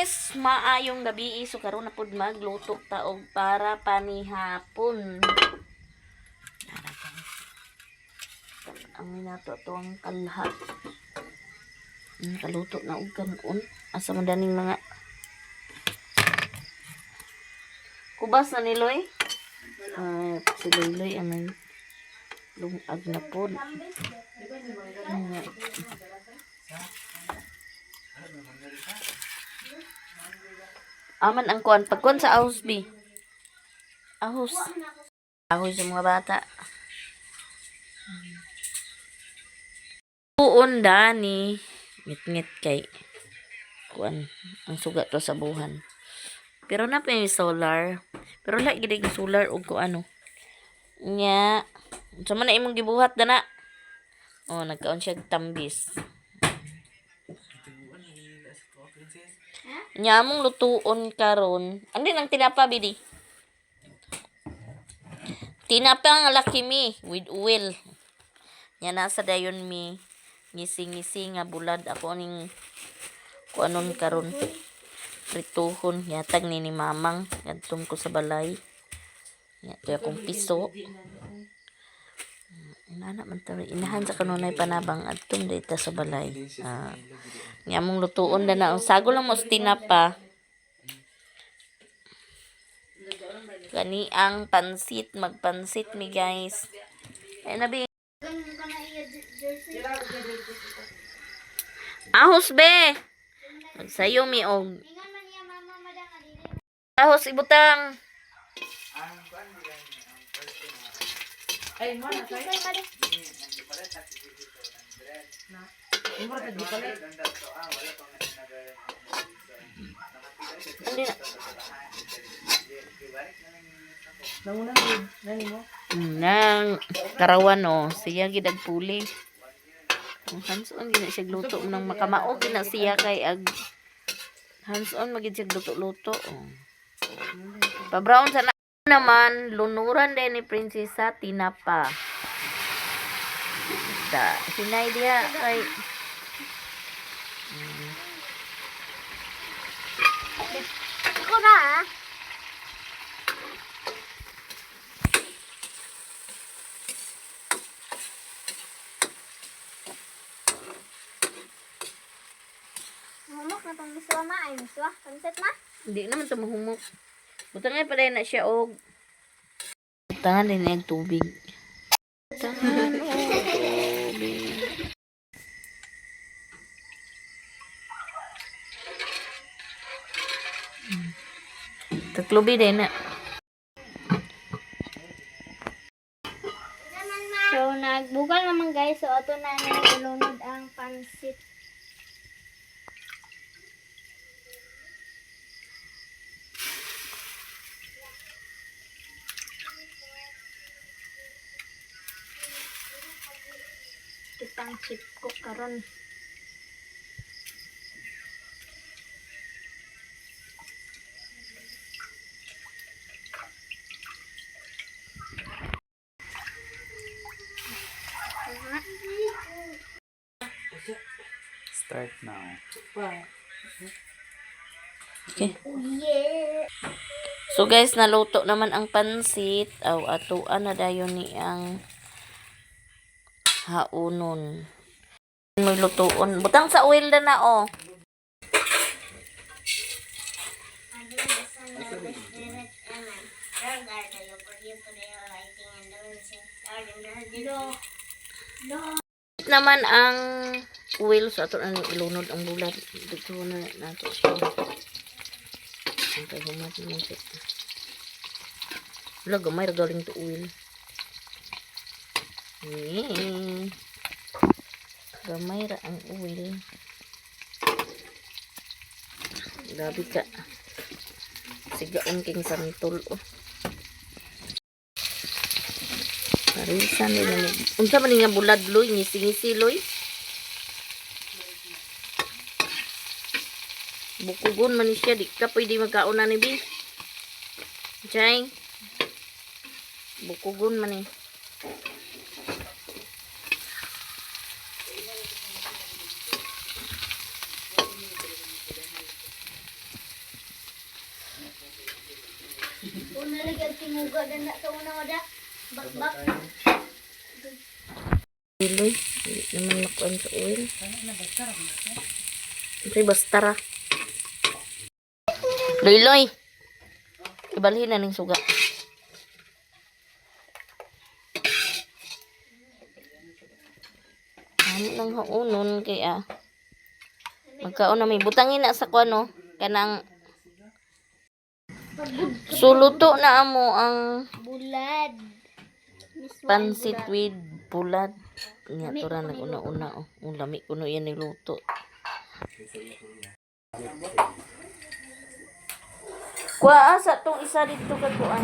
Guys, maayong gabi. So karon na pud magluto ta og para panihapon. Tara, guys. Ang minato ato ang kalha. Kaluto na og kanon. Asa man daning mga kubas na ni Loy? Ah, si Loy anay lungag na pod. Nga. Aman ang kuan pagkuan sa ahos bi. Ahos. Ahos sa mga bata. Tuon dani ngit-ngit kay kuan ang sugat to sa buhan. Pero na pa yung solar. Pero la gid yung solar og ko ano. Nya, unsa man na imong gibuhat dana? Oh, nagkaon siya og tambis. Nya among lutuon karon. Andin ang tinapa bidi. Tinapa nga laki mi with oil. Nya nasa dayon mi ngisi-ngisi nga bulad ako ning kuanon karon. Prituhon yatag ni mamang ngadtong ko sa balay. Nya to akong piso. Inana man ta inahan sa kanunay panabang adtong dita sa balay. Ah. Nya among lutuon na na ang sago lang mo sa tinapa. Kani ang pansit, magpansit mi, guys. Ay nabi. Ahos be. Magsayo mi og ahos ibutang. Ay, mo na kay. Na. Mo ra palit. Andi na. Nanguna gid nani mo. Nang karawan oh, siya gid puli. Ang hands-on gid na siya luto nang makamao gid na siya kay ag hands-on magid siya luto-luto. Oh. Pa-brown sa na naman lunuran din ni Prinsesa tinapa. Da, sinay diha kay Ako na ah. Humok na tong miswa ma. Ay, miswa. Pansit ma. Hindi naman to mahumok. Butangan pa na siya og butangan din niya og tubig. Butangan og tubig. Taklubi din na. So, nagbugal naman, guys. So, ato na nilunod ang pansit. Kitang chip ko karon. Start now. Pa. Okay. Yeah. So guys, naluto naman ang pansit. Aw, atuan na dayon ni ang haunon. May lutuon. Butang sa oil na na oh. Naman ang oil so ato na ning ilunod ang bulat dito na nato siya ang kay humat naman siya. Wala, gamay ra galing to oil eh. Gamay ra ang oil, grabe ka sigaon king santol oh. Parisan din na unsa man ni nga bulad loy, ngisi-ngisi loy. Bukugon man ni siya, di ka pwede magkaon na ni bi. Chay. Bukugon man ni. Una lagi ang tinguga na sa una wala. Bakbak. Iloy, hindi naman makuan sa oil. Siyempre, basta ra. Loy, loy. Ibalhin na ning suga. Ano nang haunon kaya magkaon na may butangin na sa kuan no kanang suluto na amo ang Bulad. pansit with bulad. Nga to ra nag-una-una oh. Ang lami kuno yan niluto. Kuha sa tong isa dito ka kuan.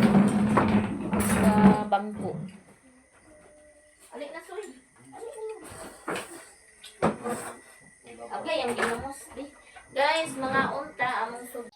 Sa bangko. Ali na soy. Okay, ang ginamos di. Guys, mga unta among sug.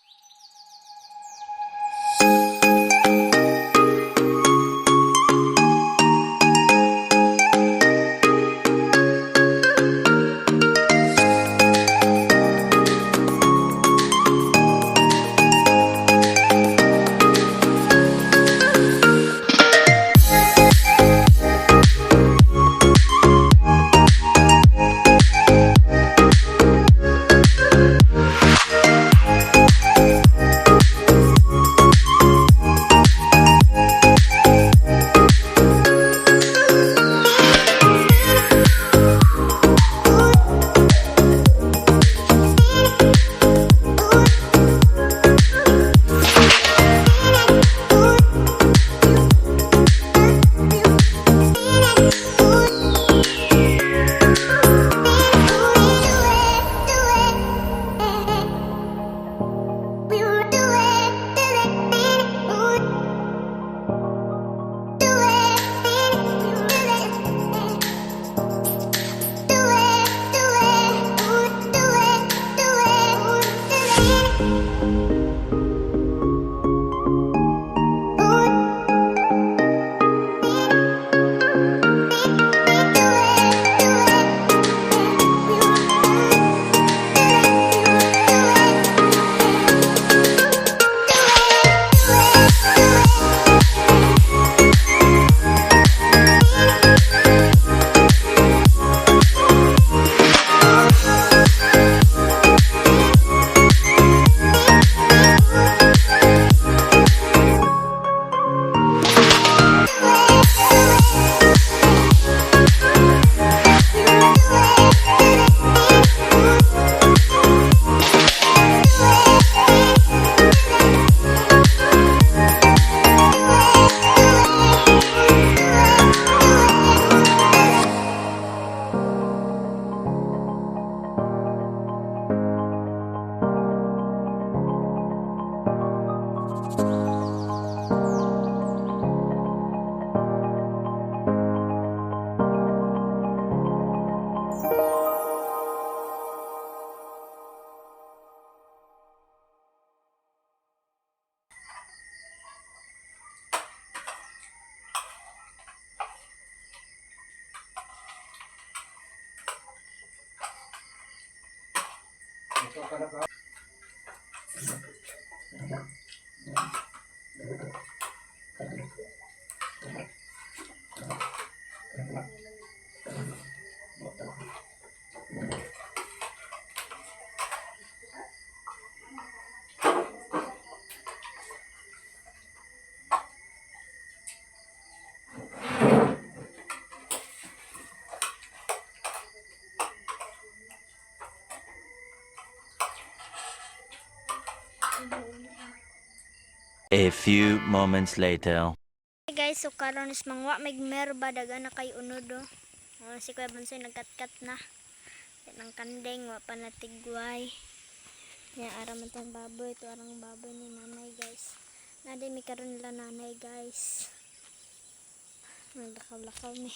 A few moments later. Hey guys, so karon is mangwa mig merba daga na kay unod oh. Oh, si Kuya Bonsoy nagkatkat na. Yan ang kandeng wa pa natigway. Nya ara man tong baboy, to arang baboy ni nanay guys. Nadi mi karon nila nanay guys. Naglakaw-lakaw mi.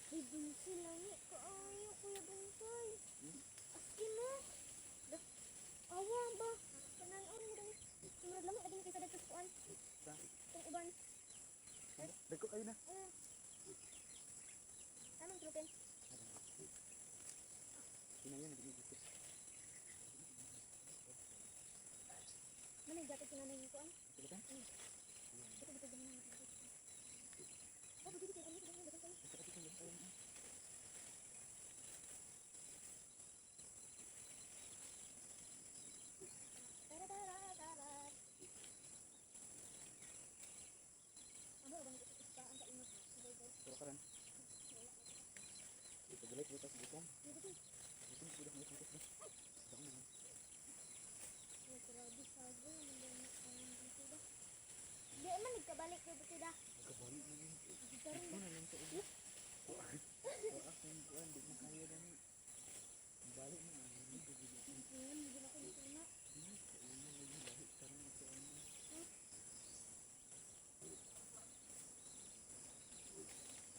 Ay, Bunsoy, lami ko. Ay, Kuya Bunsoy. Askin mo. Awa ba? Kanan, oh, murag lami ading kaysa dito sa kuan. Itong uban. Dagko kayo na. Anong trupin? Kinaya na gid. Manay gatag kinanay ko ang. Pilitan? Pero karan. Ipagulay ko tas gutom. Gutom ko lang gutom. Dako na. Di man nagkabalik ko sila. Kabalik na yun. Ito na lang sa ubo. Wa akong kuan di na kaya gani. Balik na ang hindi ko gid.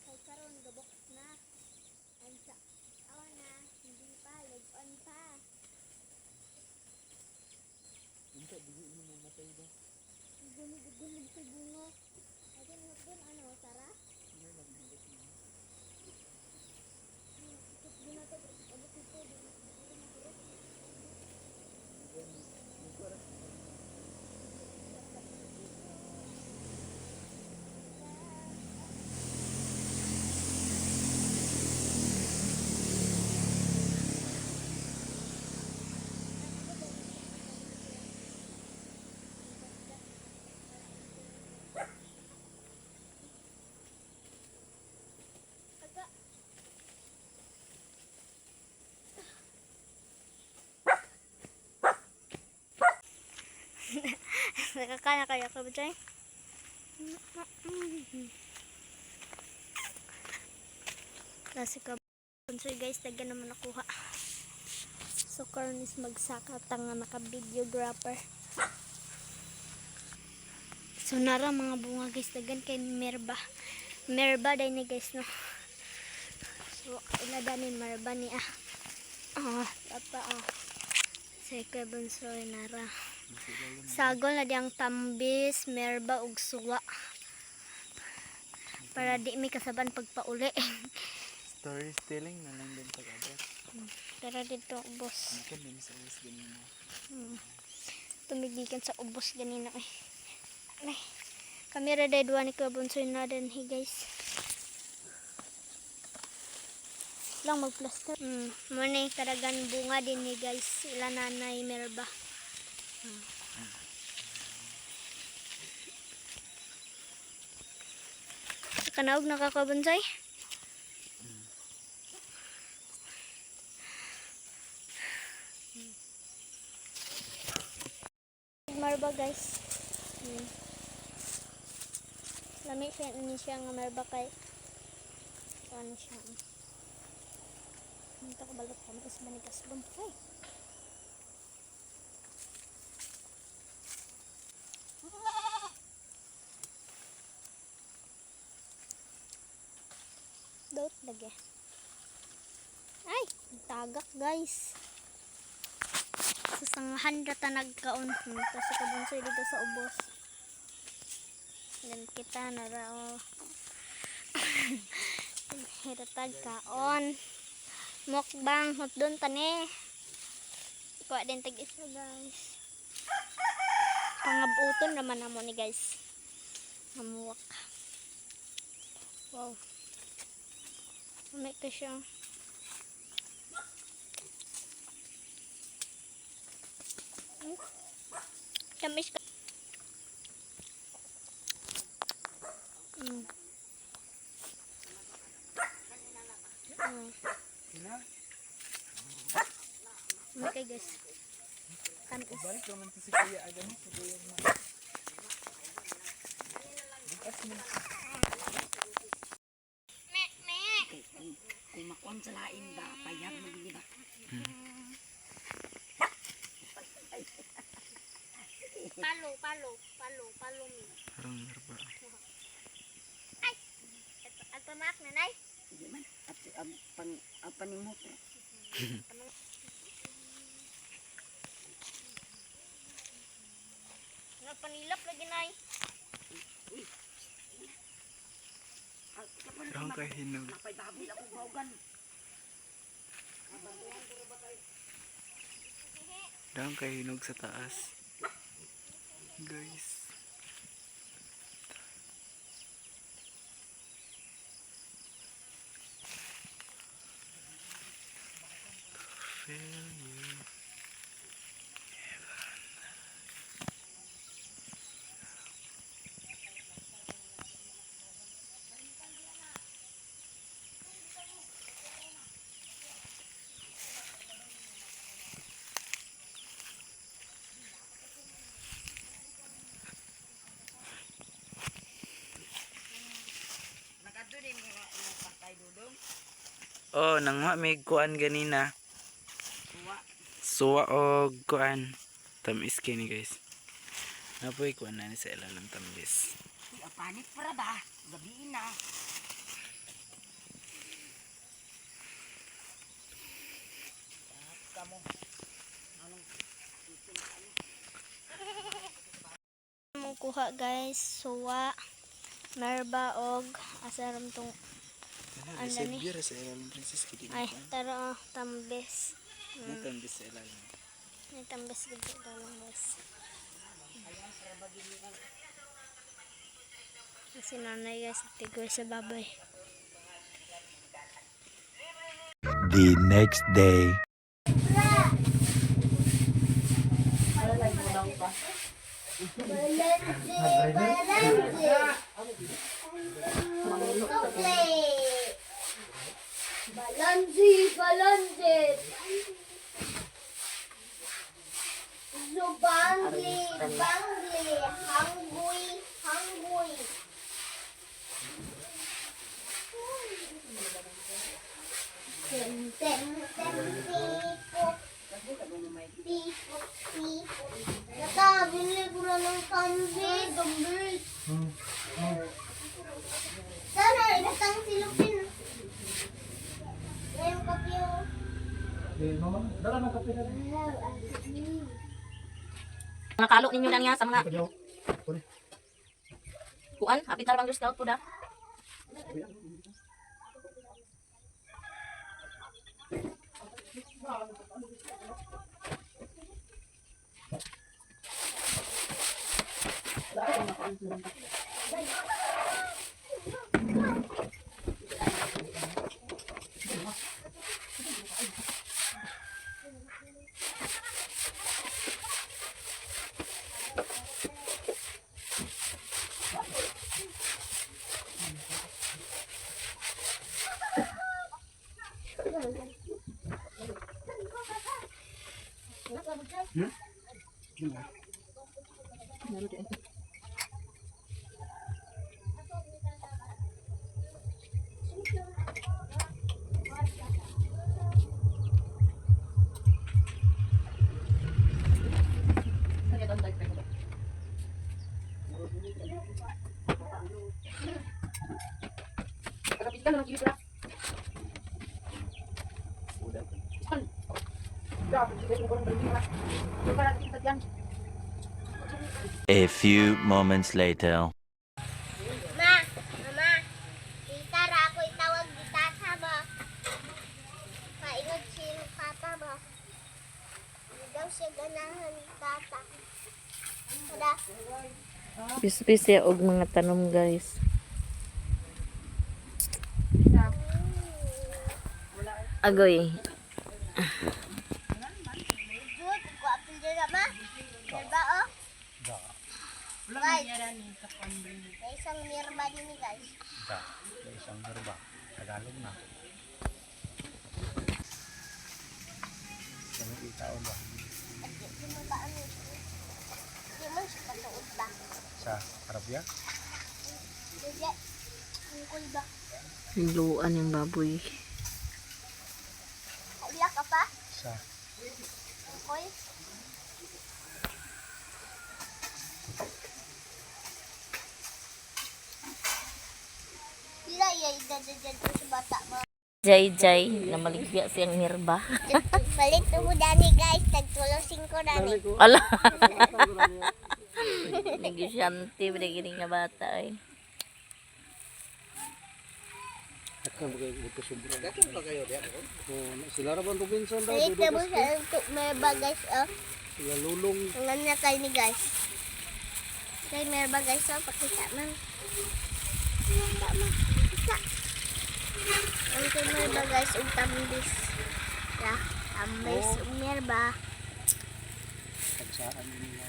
Kay karon gabok na. Ang sa awa na, hindi pa leg-on pa. Unsa dili ni mo matay ba? Gunog-gunog sa bunga. Ate mo dun ano, Sara? Ano lang hanggat na. Aga. Nakakana kayo ka ba dyan? Kasi ka so guys, daga naman nakuha. So karon is magsaka tanga naka-videographer. So nara mga bunga guys, dagan kay merba. Merba day ni guys no. So ila dani merba ni ah. Ah, apa ah. Sa kay Bunsoy nara. Sagol na diyang tambis, merba ug suwa. Para di mi kasaban pagpauli. Storytelling na lang din pag-abot. Tara dito ubos. Gikan din sa ubos ganina. Tumigikan sa ubos ganina eh. Ay. Kamera day duwa ni Kuya Bunsoy na din hey guys. Lang magplaster. Mo ni karagan bunga din ni guys. Ila nanay merba. Kanaog na ka, Kuya Bunsoy? Marba guys. Lami siya ni siya nga marba kay ano siya. Ito ko balot kami kasi manigas bonsai. Dot lagi. Ay, ang tagak guys. Sa sangahan ra ta nagkaon. Kasi kabunsoy dito sa ubos. Yan kita na raw. Hiratag kaon. Mukbang hotdon tani. Kuha din tag isa guys. Pangabuton naman namo ni guys. Namuwak. Wow. May ka siya. Tamis ka. Sina? Okay guys. Tamis. Balik naman to si Kuya Aga mo. Si Kuya ma. Bukas mo. Kay kung makuan sa lain ba, payag mo gini ba? Palo, palo, palo, palo mi. Parang merba. Ay! At pamak nanay. Hindi man. At ang pang ang panimok. Nga panilap lagi nay. Dahon kay hinog. Dahon kay hinog sa taas. Guys. Feel you. Oh, nangwa may kuan ganina. Suwa og kuan. Tamis kini guys. Napoy kuan na ni sa ilalim tambis. Panit para ba? Gabiin na. Mong kuha guys, suwa, merba og asaram tong Ano ni? Bira sa ilalim princess kini. Ay, tara oh, tambis. Tambis sa ilalim. May tambis gid sa lang guys. Si nanay guys, tigoy sa baboy. The next day. Balanzi, balanzi. Zubangli, bangli, hangui, hangui. Tem, tem, tem, tipo, tipo, tipo. Nata, binili ko na ng tambi, tambi. Sana, ibatang silupin. Ngayon kape oh. Mga kalo ninyo lang ya sa mga kuan, hapit na bang Girl Scout po da. A few moments later. Ma, mama, tita ra ako itawag di tata ba? Paingot si papa ba? Hindi daw siya ganahan ni tata. Kada, Bisbis ya og mga tanom guys. Agoy. Jud, ko apil dira ma. Mirba oh. Guys, may isang mirba din ni guys. Da, isang herba. Tagalog na. Dami itaon ba? Di mo ba ano? Di mo siya patuod ba? Sa Arabia? Hindi. Tungkol ba? Luan yung baboy. Kaila ka pa? Sa Tungkol? Dila iya idadadad ko sa bata mo. Jay Jay, namaligya siyang mirba. Palit mo dani guys, tagtulo 5 dani. Ala. Negosyante, binigyan nga bata ay. Kan ba kayo magkasubra? Oh, sila ra bang Robinson daw Palit dudo na mo sa merba, guys, oh. sila lulong. Ang ganda kayo ni guys. Kay merba, guys, oh. Pakita man. Pakita man. Pakita. Ang kay merba, guys, ug tambis. Ya, tambis ug merba. Pagsaan nila.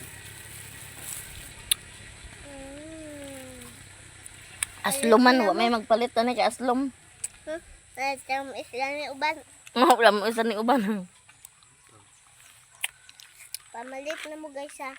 Asluman wa may magpalit ani kay aslom. Huh? Tamis lang ni uban. Wala mo isa ni uban. Pamalit na mo, guys, ha.